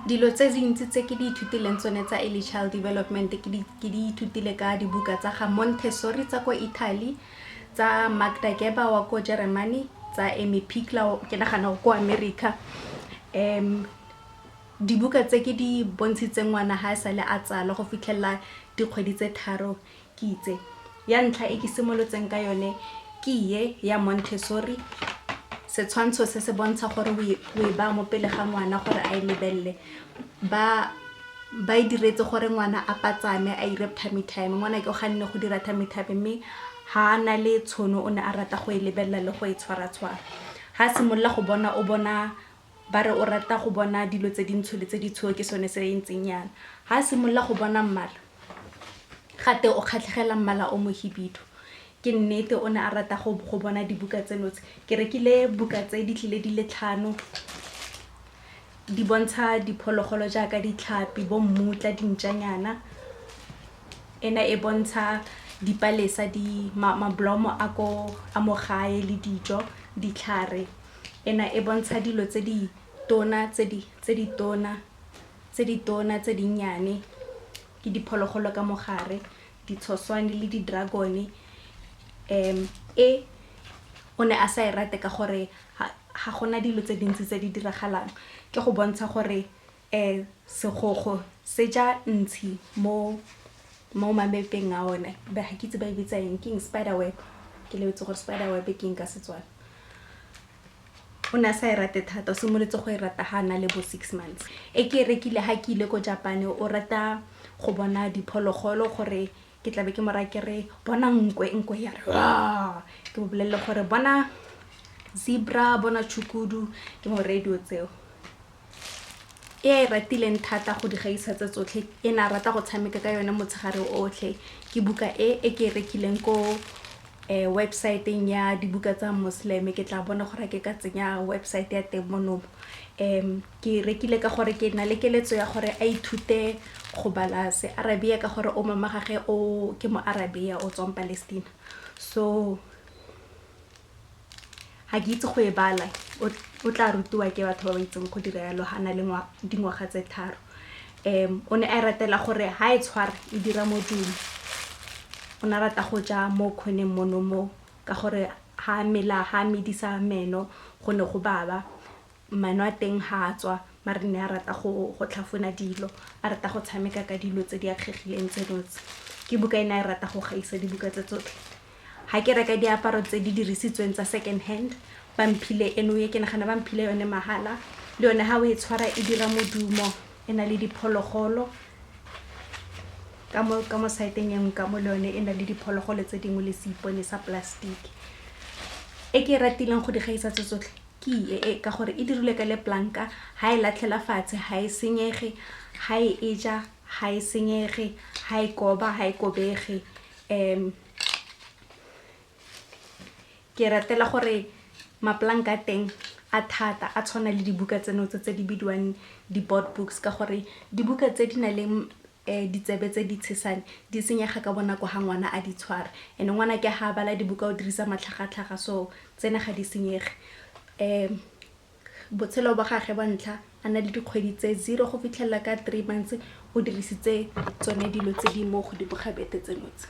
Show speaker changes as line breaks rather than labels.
Dilo tse dintsi tse ke di ithutileng tsone tsa early child development ke di ithutile ka dibuka tsa ga Montessori tsa ko Italy, tsa Magda Gerber wa ko Germany, tsa Emmi Pikler ke nagana ko America. Dibuka tse ke di bontshitseng ngwana ha e sale a tsalwa go fitlhelela dikgwedi tse 3 ke itse. Ya ntlha e ke simolotseng ka yone ke ye ya Montessori. Setshwantsho se se bontsha gore o e baya mo pele ga ngwana gore a e lebelele. Ba e diretse gore ngwana a patsame a 'ire tummy time. Ngwana ke o ganne go dira tummy time mme ha a na le tshono o ne a rata go e lebelela le go e tshwara-tshwara. Ha a simolola go bona o bona ba re o rata go bona dilo tse dintsho le tse ditsho ke sone se e ntseng yana. Ha a simolola go bona mmala gate o kgatlhegela mmala o mohibidu. Ke nnete o ne a rata go bona dibuka tseno tse. Ke rekile buka tse di tlile di le 5 di bontsha diphologolo jaaka ditlhapi, bo mmutla, dintšanyana. Ena e bontsha dipalesa, mablomo a ko a mo gae le dijo, ditlhare. Ena e bontsha dilo tse di tona, tse di tona, tse di tona, tse dinnyane. Ke diphologolo ka mogare, ditshoswane le di-dragon. E o ne a sa e rate ka gore ga gona dilo tse dintsi tse di diragalang. Ke go bontsha gore segogo se ja ntshi mo mamepeng a one. Ga ke itse ba e bitsa eng, ke eng spider web? Ke lebetse gore spider web ke eng ka Setswana. O ne a sa e rate thata, o simolotse go e rata ha a na le bo 6 months. E ke e rekile ha ke ile ko Japan, o rata go bona diphologolo gore ke tlabe ke mo raya ke re bona nkwe, nkwe ya re waa. Ke mo bolelele gore bona zebra, bona tšhukudu, ke mo reye dilo tseo. E a e ratileng thata go di gaisa tse tsotlhe, e ne a rata go tshameka ka yone motshegare otlhe. Ke buka e e ke e rekileng ko website-eng ya dibuka tsa Muslim. Ke tla bona gore ke ka tsenya website ya teng mono. Ke e rekile ka gore ke na le keletso ya gore a ithute go bala se-Arabia ka gore o mama gage o ke mo Arabia o tswang Palestina. So ga ke itse go e bala, o tla rutiwa ke batho ba ba itseng go dira yalo ha a na le dingwaga tse 3. O ne a e ratela gore ha e tshwara e dira modumo. O ne a rata go ja mo khoneng mono mo ka gore ha mela, ha medisa meno go ne go baba. Meno a teng ha a tswa, mare ne a rata go tlhafuna dilo, a rata go tshameka ka dilo tse di akgegileng tseno tse. Ke buka e ne a e rata go gaisa dibuka tse tsotlhe. Ha ke reka diaparo tse di dirisitsweng tsa second hand, ba mphile eno e ke nagana ba mphile yone mahala. Le yone ha o e tshwara e dira modumo, e na le diphologolo. Ka mo side-eng e nngwe ka mo le yone e na le diphologolo tse dingwe le seipone sa plastic. E ke e ratileng go di gaisa tse tsotlhe ke e ka gore e dirilwe ka leplanka, ha e latlhela fatshe ha e senyege, ha e e ja ha e senyege, ha e koba ha e kobege. Ke ratela gore maplanka a teng a thata, a tshwana le dibuka tseno tse di bidiwang di-board books ka gore dibuka tse di na leng ditsebe tse di tshesane di senyega ka bonako ha ngwana a di tshwara. And ngwana ke ha a bala dibuka o dirisa matlhagatlhaga, so tsena ga di senyege. Botshelo ba gagwe ba ntlha a na le dikgwedi tse 0 go fitlhelela ka 3 months o dirisitse tsone dilo tse di mo godimo ga bete tseno tse.